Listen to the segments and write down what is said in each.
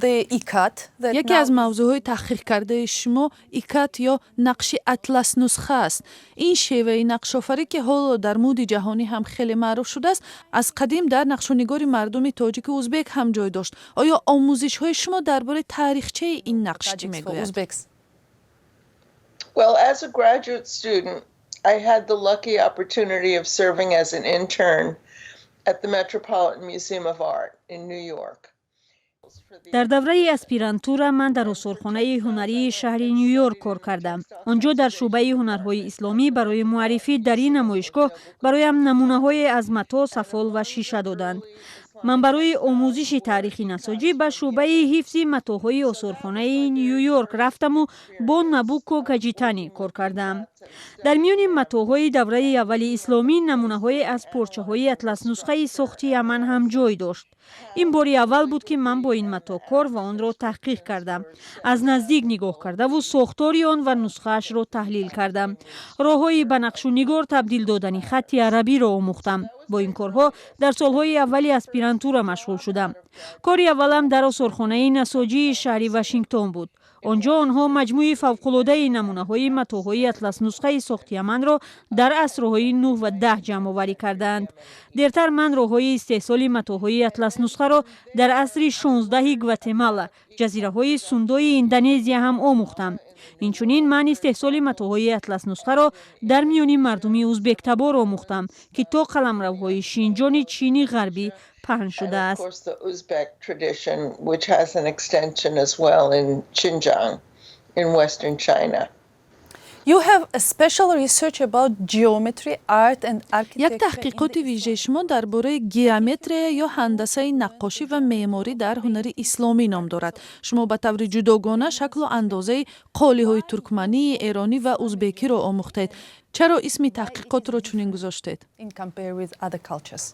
The ikat. Яке аз мавзӯъҳои таҳқиқкардаи шумо икат ё нақши атласнусха аст. Ин шеваи нақшофарӣ, ки ҳоло дар мӯди ҷаҳонӣ ҳам хеле маъруф шудааст, аз қадим дар нақшунигори мардуми тоҷику узбек ҳам ҷой дошт. Оё омӯзишҳои шумо дар бораи таърихчаи ин нақш чӣ мегӯяд? Well, as a graduate student, I had the lucky opportunity of serving as an intern at the Metropolitan Museum of Art in New York. Дар давраи аспирантура ман дар осорхонаи ҳунарии шаҳри Ню Йорк кор кардам. Он ҷо дар шӯъбаи ҳунарҳои исломӣ барои муаррифӣ дар ин намоишгоҳ бароям намунаҳое аз матоъ, сафол ва шиша доданд. Ман барои омӯзиши таърихи насоҷӣ ба шӯъбаи ҳифзи матоъҳои осорхонаи Ню Йорк рафтаму бо Нобуко Каҷитани кор кардам. Дар миёни матоъҳои давраи аввали исломӣ намунаҳое аз порчаҳои атласнусхаи сохти Яман ҳам ҷой дошт. Ин бори аввал буд, ки ман бо ин матоъ кор ва онро таҳқиқ кардам, аз наздик нигоҳ кардаву сохтори он ва нусхаашро таҳлил кардам. Роҳҳои ба нақшу нигор табдил додани хатти арабиро омӯхтам. Бо ин корҳо дар солҳои аввали аспирантура машғул шудам. Кори аввалам дар осорхонаи насоҷии шаҳри Вашингтон буд. Он ҷо онҳо маҷмӯи фавқулодаи намунаҳои матоъҳои атласнусхаи сохти Яманро дар асрҳои 9 ва 10 ҷамъоварӣ кардаанд. Дертар ман роҳҳои истеҳсоли матоъҳои атласнусхаро дар асри 16-и Гватемала, ҷазираҳои Сундои Индонезия ҳам омӯхтам. Инчунин ман истеҳсоли матоъҳои атласнусхаро дар миёни мардуми узбектабор омӯхтам, ки то қаламравҳои Шинҷони Чини Ғарбӣ паҳн шудааст. Of course, the Uzbek tradition, which has an extension as well in Xinjiang, in Western China. You have a special research about geometry, art and architecture. Як таҳқиқоти вижаи шумо дар бораи геометрия ё ҳандасаи наққошӣ ва меъморӣ дар ҳунари исломӣ ном дорад. Шумо ба таври ҷудогона шаклу андозаи қолиҳои туркманӣ, эронӣ ва узбекиро омӯхтед. Чаро исми таҳқиқотро чунин гузоштед? In compare with other cultures.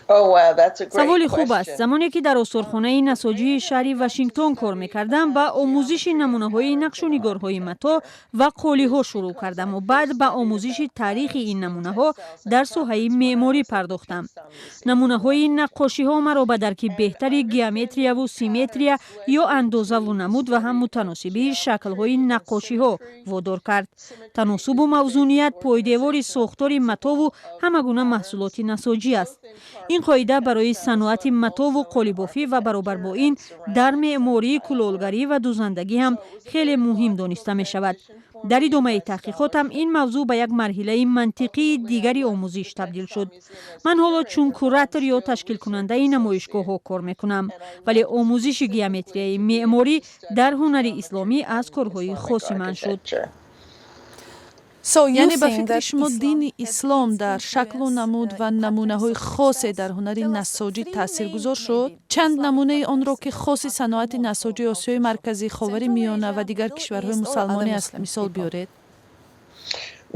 Oh, wow, that's a great Саволи хуб аст. question. Замоне ки дар осорхонаи насоҷии шаҳри Вашингтон кор мекардам, ба омӯзиши намунаҳои нақшу нигорҳои матоъ ва қолиҳо шурӯъ кардаму баъд ба омӯзиши таърихи ин намунаҳо дар соҳаи меъморӣ пардохтам. Намунаҳои наққошиҳо маро ба дарки беҳтари геометрияву симметрия ё андозаву намуд ва ҳам мутаносибии шаклҳои наққошиҳо водор кард. Таносубу мавзуният пойдевори сохтори матову ҳама гуна маҳсулоти насоҷӣ аст. Ин қоида барои саноати матову қолибофӣ ва баробар бо ин дар меъморӣ, кулолгарӣ ва дузандагӣ ҳам хеле муҳим дониста мешавад. Дар идомаи таҳқиқотам ин мавзӯъ ба як марҳилаи мантиқии дигари омӯзиш табдил шуд. Ман ҳоло чун куратор ё ташкилкунандаи намоишгоҳҳо кор мекунам, вале омӯзиши геометрияи меъморӣ дар ҳунари исломӣ аз корҳои хоси ман шуд. Яъне, ба фикри шумо, дини ислом дар шаклу намуд ва намунаҳои хосе дар ҳунари нассоҷӣ таъсиргузор шуд? Чанд намунаи онро, ки хоси саноати нассоҷии Осиёи Марказӣ, Ховари Миёна ва дигар кишварҳои мусалмонӣ аст, мисол биёред.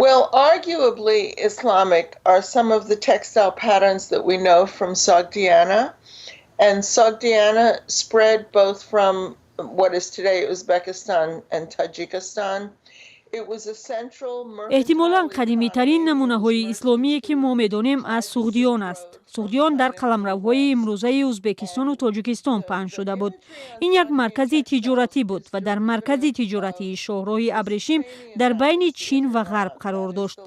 Well, arguably Islamic are some of the textile patterns that we know from Sogdiana. And Sogdiana spread both from what is today Uzbekistan and Tajikistan. Эҳтимолан қадимитарин намунаҳои исломие, ки мо медонем, аз Суғдиён аст. Суғдиён дар қаламравҳои имрӯзаи Ӯзбекистону Тоҷикистон паҳн шуда буд. Ин як маркази тиҷоратӣ буд ва дар маркази тиҷоратии шоҳроҳи абрешим дар байни Чин ва Ғарб қарор дошт.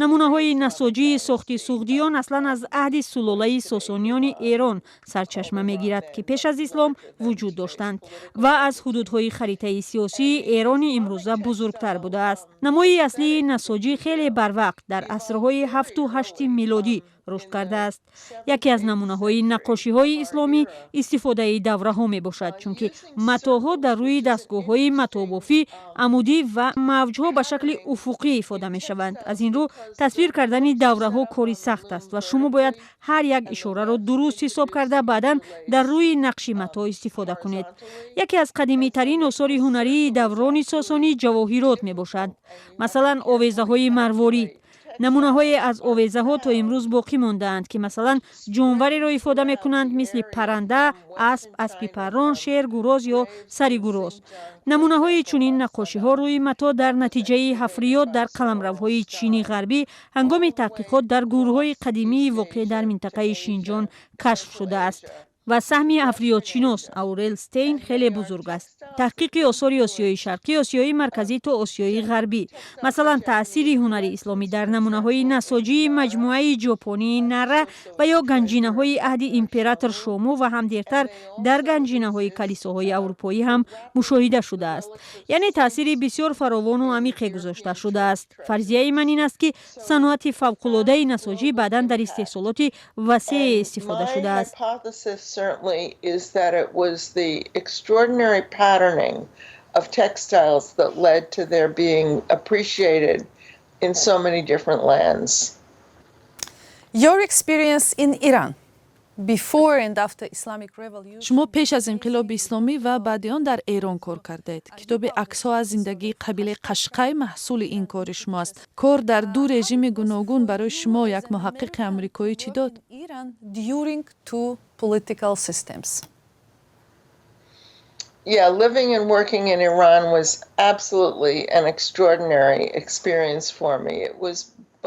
Намунаҳои насоҷии сохти суғдиён аслан аз аҳди сулолаи Сосониёни Эрон сарчашма мегирад, ки пеш аз ислом вуҷуд доштанд ва аз ҳудудҳои харитаи сиёсии Эрони имрӯза бузургтар будааст. Намои аслии насоҷӣ хеле барвақт, дар асрҳои 7-у 8-и милодӣ рушд кардааст. Яке аз намунаҳои наққошиҳои исломӣ истифодаи давраҳо мебошад, чунки матоъҳо дар рӯи дастгоҳҳои матобофӣ амудӣ ва мавҷҳо ба шакли уфуқӣ ифода мешаванд. Аз ин рӯ тасвир кардани давраҳо кори сахт аст ва шумо бояд ҳар як ишораро дуруст ҳисоб карда, баъдан дар рӯи нақши матоъ истифода кунед. Яке аз қадимитарин осори ҳунарии даврони сосонӣ ҷавоҳирот мебошад, масалан, овезаҳои марворид. Намунаҳое аз овезаҳо то имрӯз боқӣ мондаанд, ки масалан ҷонвареро ифода мекунанд, мисли парранда, асп, аспи паррон, шер, гуроз ё сари гуроз. Намунаҳои чунин наққошиҳо рӯи матоъ дар натиҷаи ҳафриёт дар қаламравҳои Чини Ғарбӣ ҳангоми таҳқиқот дар гӯрҳои қадимии воқеъ дар минтақаи Шинҷон кашф шудааст. Ва саҳми ҳафриётшинос Аурел Стейн хеле бузург аст. Таҳқиқи осори Осиёи Шарқӣ, Осиёи Марказӣ то Осиёи Ғарбӣ, масалан, таъсири ҳунари исломӣ дар намунаҳои насоҷии маҷмӯаи ҷопонии Нара ва ё ганҷинаҳои аҳди император Шому ва ҳам дертар дар ганҷинаҳои калисоҳои аврупоӣ ҳам мушоҳида шудааст. Яъне таъсири бисёр фаровону амиқе гузошта шудааст. Фарзияи ман ин аст, ки саноати фавқулодаи насоҷӣ баъдан дар истеҳсолоти васее истифода шудааст. Certainly is that it was the extraordinary patterning of textiles that led to their being appreciated in so many different lands. Your experience in Iran before and after Islamic Revolution. Шумо пеш аз инқилоби исломӣ ва баъди он дар Эрон кор кардаед. Китоби «Аксҳо аз зиндагии қабилаи Қашқай» маҳсули ин кори шумо аст. Кор дар ду режими гуногун барои шумо, як муҳаққиқи амрикоӣ, чӣ дод? Iran during two political systems. Yeah, living and working in Iran was absolutely an extraordinary experience for me. It was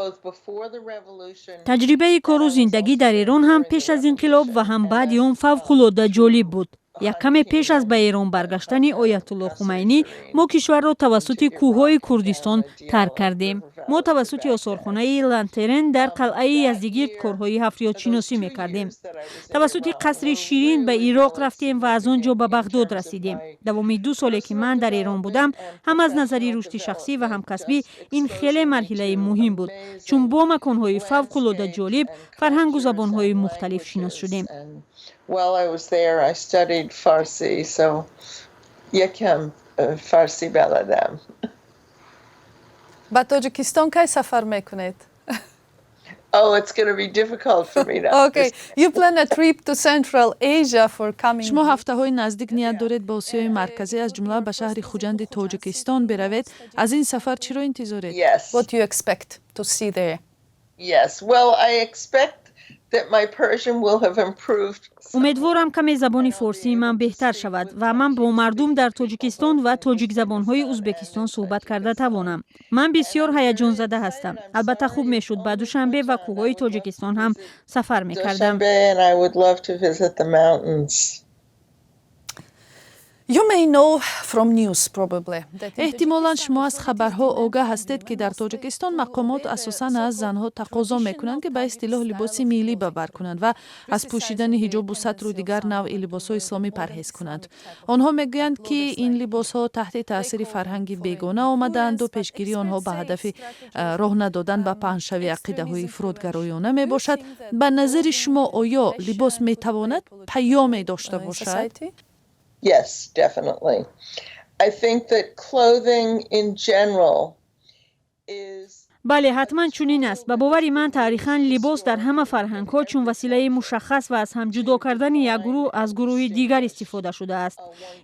both before the revolution. Таҷрибаи кору зиндагӣ дар Эрон ҳам пеш аз инқилоб ва ҳам баъди он фавқулода ҷолиб буд. Як каме пеш аз ба Эрон баргаштани Оятулло Хумайнӣ мо кишварро тавассути кӯҳҳои Курдистон тарк кардем. Мо тавассути осорхонаи Лантерен дар қалъаи Яздигирд корҳои ҳафриётшиносӣ мекардем. Тавассути қасри Ширин ба Ироқ рафтем ва аз он ҷо ба Бағдод расидем. Давоми 2 соле, ки ман дар Эрон будам, ҳам аз назари рушди шахсӣ ва ҳам касбӣ ин хеле марҳилаи муҳим буд, чун бо маконҳои фавқулода ҷолиб, фарҳангу забонҳои мухталиф шинос шудем. While I was there, I studied Farsi, so یکم فارسی بلدم. Ба Тоҷикистон кай сафар мекунед? Oh, it's going to be difficult for me to. Okay, you plan a trip to Central Asia for coming. Шумо ҳафтаҳои наздик ният доред ба Осиёи Марказӣ, аз ҷумла ба шаҳри Хуҷанди Тоҷикистон биравед. Аз ин сафар чиро интизоред? Yes. What do you expect to see there? Yes. Well, I expect that my Persian will have improved. Умедворам, каме забони форсии ман беҳтар шавад ва ман бо мардум дар Тоҷикистон ва тоҷикзабонҳои Узбекистон суҳбат карда тавонам. Ман бисёр ҳаяҷонзада ҳастам. Албатта, хуб мешуд, ба Душанбе ва кӯҳҳои Тоҷикистон ҳам сафар мекардам. Dushanbe, and I would love to visit the mountains. You may know from news probably that in Эҳтимолан шумо аз хабарҳо огаҳ ҳастед, ки дар Тоҷикистон мақомот асосан аз занҳо тақозо мекунанд, ки ба истилоҳ либоси миллӣ ба бар кунанд ва аз пӯшидани ҳиҷобу сатру дигар навъи либосҳои исломӣ парҳез кунанд. Онҳо мегӯянд, ки ин либосҳо таҳти таъсири фарҳанги бегона омадаанду пешгирии онҳо ба ҳадафи роҳ надодан ба паҳншавии ақидаҳои ифротгароёна мебошад. Ба назари шумо, оё либос метавонад паёме дошта бошад? Society. Yes, definitely. I think that clothing in general is Бале, ҳатман чунин аст. Ба бовари ман, таърихан либос дар ҳама фарҳангҳо чун василаи мушаххас ва аз ҳам ҷудо кардани як гурӯҳ аз гурӯҳи дигар истифода шудааст.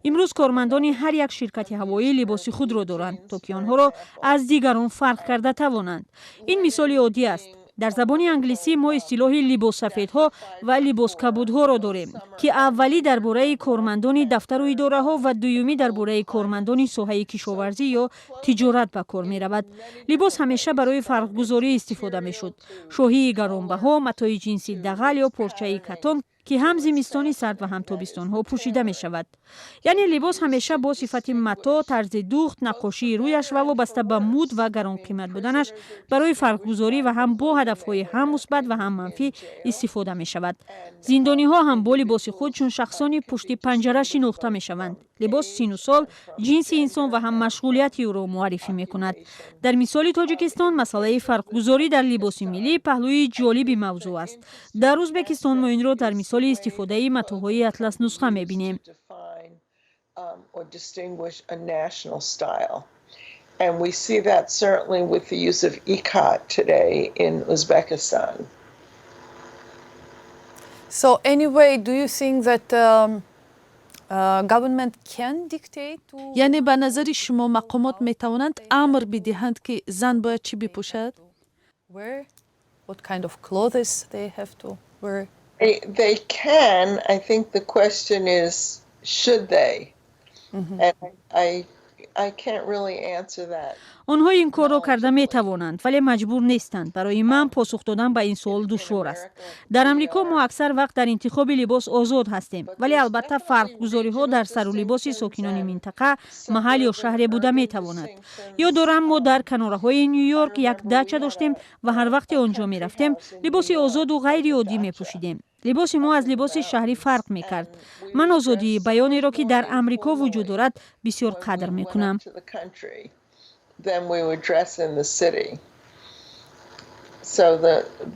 Имрӯз кормандони ҳар як ширкати ҳавоӣ либоси худро доранд, то ки онҳоро аз дигарон фарқ карда тавонанд. Ин мисоли оддӣ аст. Дар забони англисӣ мо истилоҳи либоссафедҳо ва либоскабудҳоро дорем, ки аввалӣ дар бораи кормандони дафтару идораҳо ва дуюмӣ дар бораи кормандони соҳаи кишоварзӣ ё тиҷорат ба кор меравад. Либос ҳамеша барои фарқгузорӣ истифода мешуд: шоҳии гаронбаҳо, матои ҷинси дағал ё порчаи катон, ки ҳам зимистони сард ва ҳам тобистонҳо пӯшида мешавад. Яъне либос ҳамеша бо сифати матоъ, тарзи духт, наққошии рӯяш ва вобаста ба муд ва гаронқимат буданаш барои фарқгузорӣ ва ҳам бо ҳадафҳои ҳам мусбат ва ҳам манфӣ истифода мешавад. Зиндониҳо ҳам бо либоси худ чун шахсони пушти панҷара шинохта мешаванд. Либос сину сол, ҷинси инсон ва ҳам машғулияти ӯро муаррифӣ мекунад. Дар мисоли Тоҷикистон масъалаи фарқгузорӣ дар либоси миллӣ паҳлӯи ҷолиби мавзӯъ аст. Дар Ӯзбекистон мо инро дар мисоли истифодаи матоъҳои атласнусха мебинем. Or distinguish a national style. And we see that certainly with the use of ikat today in Uzbekistan. So anyway, do you think that government can dictate to Яъне ба назари шумо, мақомот метавонанд амр бидиҳанд, ки зан бояд чӣ бипӯшад? Wear, what kind of clothes they have to wear? They can. I think the question is, should they? And I I can't really answer that. Онҳо ин корро карда метавонанд, вале маҷбур нестанд. Барои ман посух додан ба ин суол душвор аст. Дар Амрико мо аксар вақт дар интихоби либос озод ҳастем, вале албатта, фарқгузориҳо дар сару либоси сокинони минтақа, маҳал ё шаҳре буда метавонад. Ёд дорам, мо дар канораҳои Ню Йорк як дача доштем ва ҳар вақте он ҷо мерафтем, либоси озоду ғайриоддӣ мепӯшидем. Либоси мо аз либоси шаҳрӣ фарқ мекард. Ман озодии баёнеро, ки дар Амрико вуҷуд дорад, бисёр қадр мекунам. Then we would dress in the city. So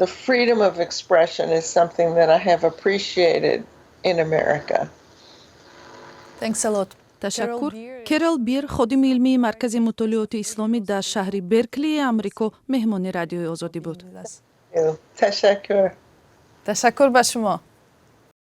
the freedom of expression is something that I have appreciated in America. Thanks a lot. Ташаккур. Керол Бир, ходими илмии Маркази мутолиоти исломӣ дар шаҳри Берклии Амрико, меҳмони Радиои Озодӣ буд. Ташаккур. Ташаккур ба шумо.